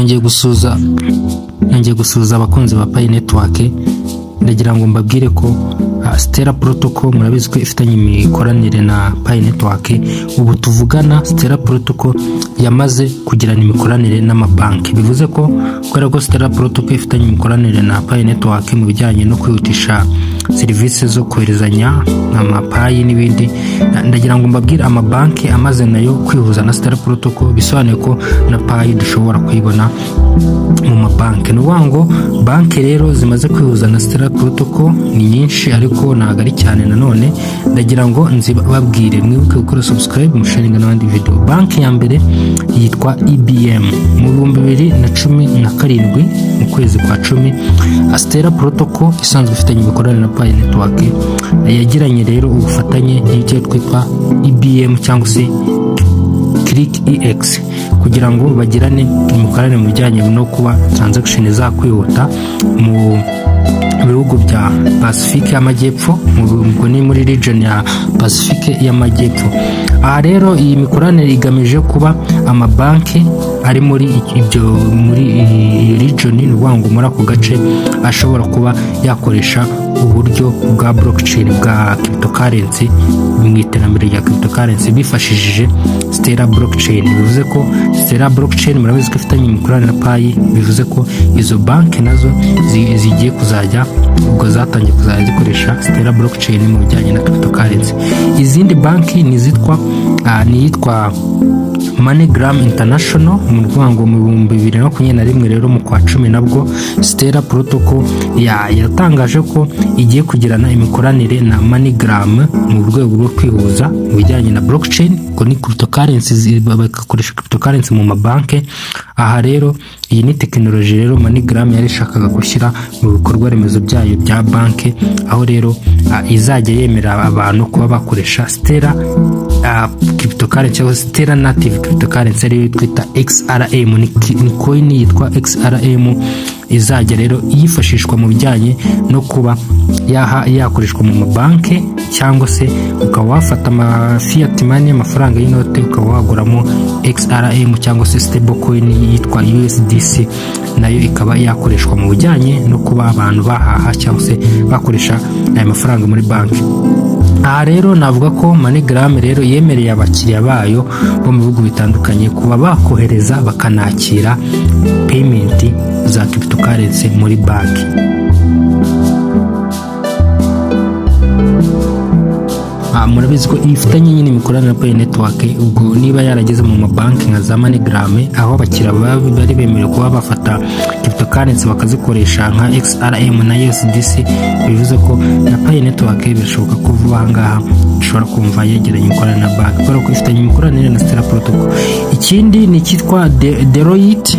Nongeye gusuhuza abakunzi ba Pi Network. Ndagira ngo mbabwire ko Stellar Protocol, murabizi ko ifitanye imikoranire na Pi Network. Ubu tuvugana, Stellar Protocol yamaze kugirana imikoranire n'amabanki. Bivuze ko kubera ko Stellar Protocol ifitanye imikoranire na Pi Network mu bijyanye no kwihutisha serivisi zo koherezanya amaPi n'ibindi, ndagira ngo mbabwire amabanki amaze nayo kwihuza na Stellar Protocol. Bisobanuye ko na Pi dushobora kuyibona mu mabanki. Ni ukuvuga ngo banki rero zimaze kwihuza na Stellar Protocol ni nyinshi, ariko ntabwo ari cyane nanone. Ndagira ngo nzibabwire, mwibuke gukora subscribe, musharinga n'abandi video. Banki ya mbere yitwa EBM. Mu 2017, mu kwezi kwa 10, Stellar Protocol isanzwe ifitanye imikoranire na Pi Network yagiranye rero ubufatanye n'icyo twitwa EBM cyangwa se Click EX, kugira ngo bagirane imikoranire mu bijyanye no kuba transaction zakwihuta mu bihugu bya Pacifique y'Amajyepfo. Ubwo ni muri region ya Pacifique y'Amajyepfo. Aha rero iyi mikoranire igamije kuba amabanki ari muri ibyo, muri iyo region, ni ukuvuga ngo muri ako gace, ashobora kuba yakoresha uburyo bwa blockchain bwa cryptocurrency mu iterambere rya cryptocurrency bifashishije Stellar blockchain. Bivuze ko Stellar blockchain, murabizi ko ifitanye imikoranire na Pi. Bivuze ko izo banki nazo zigiye kuzajya, ubwo zatangiye kuzajya zikoresha Stellar blockchain mu bijyanye na cryptocurrency. Izindi banki ni izitwa ni iyitwa MoneyGram International. Mu rwango mu 2021 rero, mu kwa 10, nabwo Stellar Protocol yatangaje ko igiye kugirana imikoranire na MoneyGram mu rwego rwo kwihuza mu bijyanye na blockchain, ngo ni cryptocurrency, bagakoresha cryptocurrency mu mabanki. Aha rero iyi ni tekinoloji rero MoneyGram yari ishakaga gushyira mu bikorwa remezo byayo bya banki, aho rero izajya yemerera abantu kuba bakoresha Stellar cryptocurrency cyangwa Stellar native cryptocurrency, ariyo twita XRM. Ni coin yitwa XRM izajya rero yifashishwa mu bijyanye no kuba yakoreshwa mu mabanki, cyangwa se ukaba wafata ama fiat money, amafaranga y'inote, ukaba waguramo XRM cyangwa se stable coin yitwa USDC, nayo ikaba yakoreshwa mu bijyanye no kuba abantu bahaha cyangwa se bakoresha aya mafaranga muri banki. Aha rero navuga ko MoneyGram rero yemereye abakiriya bayo bo mu bihugu bitandukanye kuba bakohereza bakanakira payment za cryptocurrency muri banki. Murabizi ko ifitanye nyine imikoranire na Pi Network. Ubwo niba yarageze mu mabanki nka za MoneyGram, aho abakiriya bari bemerewe kuba bafata cryptocurrency bakazikoresha nka XRM na USDC, bivuze ko na Pi Network birashoboka ko vuba aha ngaha ishobora kumva yegeranye imikoranire na banki, kubera ko ifitanye imikoranire na Stellar Protocol. Ikindi ni icyitwa Deloitte.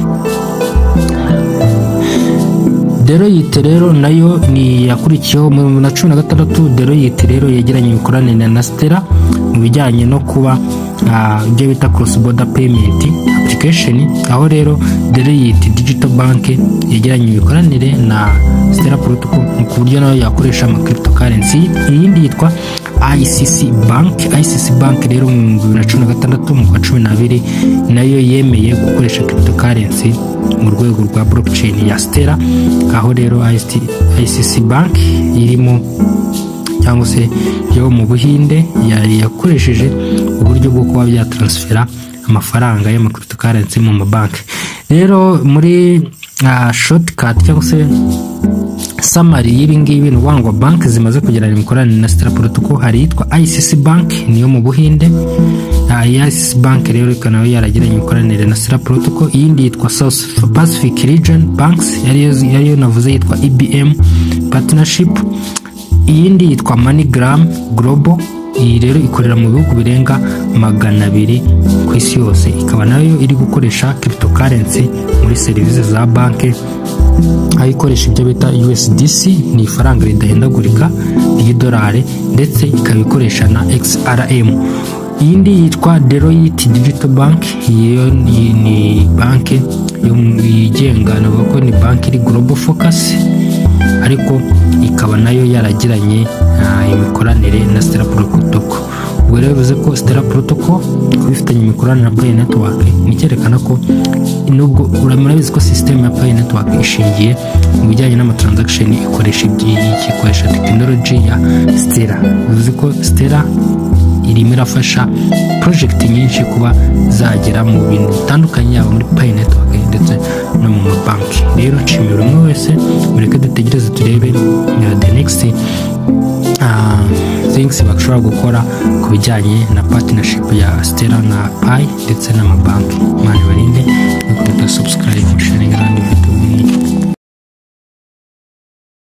Deloitte rero nayo ni yakurikiyeho mu 2016. Deloitte rero yegeranye imikoranire na Stellar mu bijyanye no kuba ibyo bita cross border payment application, aho rero Deloitte Digital Bank yegeranye imikoranire na Stellar Protocol ku buryo nayo yakoresha ama cryptocurrency. Iyindi yitwa ICC Bank. ICC Bank rero mu 2016, mu kwa 12, nayo yemeye gukoresha cryptocurrency mu rwego rwa blockchain ya Stellar, aho rero ICC Bank irimo cyangwa se yo mu Buhinde yakoresheje uburyo bwo kuba byataransifera amafaranga y'ama cryptocurrency mu mabanki. Rero muri shortcut cyangwa se summary y'ibi ngibi, ni ukuvuga ngo banki zimaze kugirana imikoranire na Stellar Protocol, hari iyitwa ICC Bank, niyo mu Buhinde. Iyi ICC Bank rero ikaba nayo yaragiranye imikoranire na Stellar Protocol. Iyindi yitwa South Pacific Region Banks, ariyo navuze yitwa EBM Partnership. Iyindi yitwa MoneyGram Global. Iyi rero ikorera mu bihugu birenga 200 ku isi yose, ikaba nayo iri gukoresha cryptocurrency muri serivisi za banki, aho ikoresha ibyo bita USDC, ni ifaranga ridahindagurika ry'idolari, ndetse ikaba ikoresha na XRM. Iyindi yitwa Deloitte Digital Bank. Iyo ni banki yigenga, navuga ko ni banki iri global focus, ariko ikaba nayo yaragiranye imikoranire na Stellar Protocol. Ubwo rero bivuze ko Stellar Protocol kuba ifitanye imikoranire na Pi Network ni icyerekana ko nubwo murabizi ko system ya Pi Network ishingiye mu bijyanye n'amatransaction, ikoresha technology ya Stellar, bivuze ko Stellar irimo irafasha project nyinshi kuba zagera mu bintu bitandukanye, yaba muri Pi Network ndetse no mu mabanki. Rero nshimira buri umwe wese. Mureke dutegereze turebe the next things bashobora gukora ku bijyanye na partnership ya Stellar na Pi ndetse n'amabanki. Imana ibarinde no kureka subscribe, sharing n'andi video.